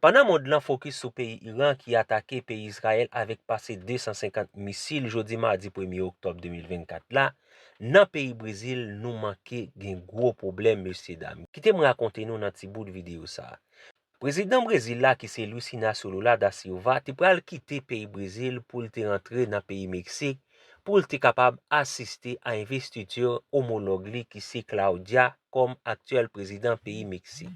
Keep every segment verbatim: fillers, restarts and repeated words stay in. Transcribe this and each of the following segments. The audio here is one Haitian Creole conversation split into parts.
Pandan mond lan fokis sou peyi Iran ki atake peyi Izrayèl avèk pase de san senkant misil jodi madi premye oktòb de mil vennkat la, nan peyi Brezil nou manke gen gwo pwoblèm, mesye dam. Kite m rakonte nou nan ti bout videyo sa a. Prezidan Brezil la ki se Luiz Inácio Lula da Silva te pral kite peyi Brezil pou l te rantre nan peyi Meksik pou l te kapab asiste a envestiti omològ li ki se Claudia kòm aktyèl prezidan peyi Meksik.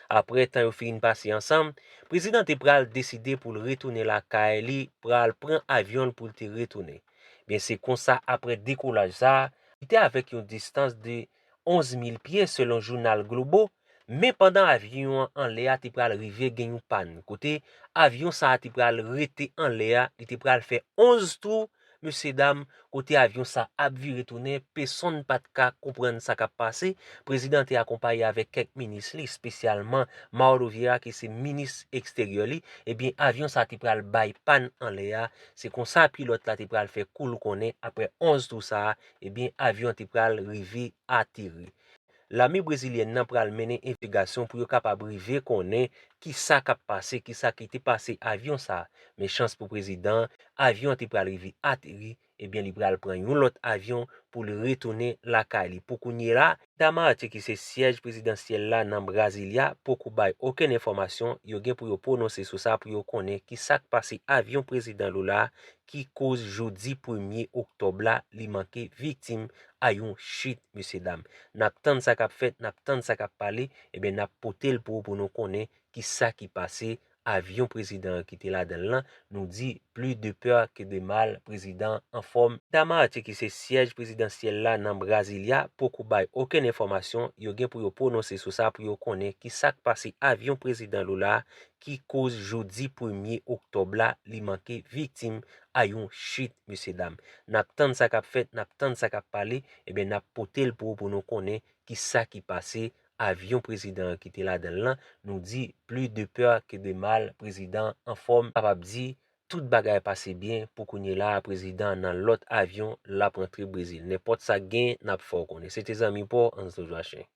Apre tan yo fin pase ansanm, prezidan te pral deside pou l retounen lakay li, pral pran avyon l pou l te retounen. Byen, se konsa, apre dekolaj sa a, li te avèk yon distans de onz mil pye selon jounal Globo, men pandan avyon an anlè a te pral rive gen yon pàn, kote avyon sa a te pral rete anlè a, li te pral fè onz tou, mesye dam, kote avyon sa ap vire tounen, pesonn pa t ka konprann sa k ap pase. Prezidan te akonpaye avèk kèk minis li, espesyalman Mauro Vieira ki se minis eksteryè li. Ebyen, avyon sa te pral bay pàn anlè a. Se konsa pilòt la te pral fè kou l konnen, apre onz tou sa a, ebyen, avyon an te pral rive ateri. Lame brezilyèn nan pral mennen envestigasyon pou yo kapab rive konnen kisa k ap pase, kisa ki te pase avyon sa a. Men chans pou prezidan an, avyon an te pral rive ateri, ebyen, li pral pran yon lòt avyon pou l retounen lakay li. Pou kounye la, Itamaraty ki se syèj prezidansyèl la nan Brasilia poko bay okenn enfòmasyon yo gen pou yo pwononse sou sa pou yo konnen kisa k pase avyon prezidan Lula a ki koz jodi premye oktòb la li manke viktim a yon chit, mesye dam. N ap tann sa k ap fèt, n ap tann sa k ap pale, ebyen n ap pote l pou ou pou nou konnen kisa ki pase avyon prezidan an ki te ladan l lan. Nou di plus de peur que de mal, prezidan an fòm. Itamaraty ki se syèj prezidansyèl la nan Brasilia poko bay okenn enfòmasyon yo gen pou yo pwononse sou sa pou yo konnen kisa k pase avyon prezidan Lula a ki koz jodi premye oktòb la li manke viktim a yon chit, mesye dam. N ap tann sa k ap fèt, n ap tann sa k ap pale, ebyen n ap pote l pou ou pou nou konnen kisa ki pase avyon prezidan an ki te ladan l lan. Nou di plus de peur que de mal, prezidan an fòm, kapab di tout bagay pase byen pou kounye la a, prezidan an nan lòt avyon l ap rantre Brezil. Nenpòt sa k gen, n ap fè w konnen. Se te zanmi pa w, Anzo Joachim.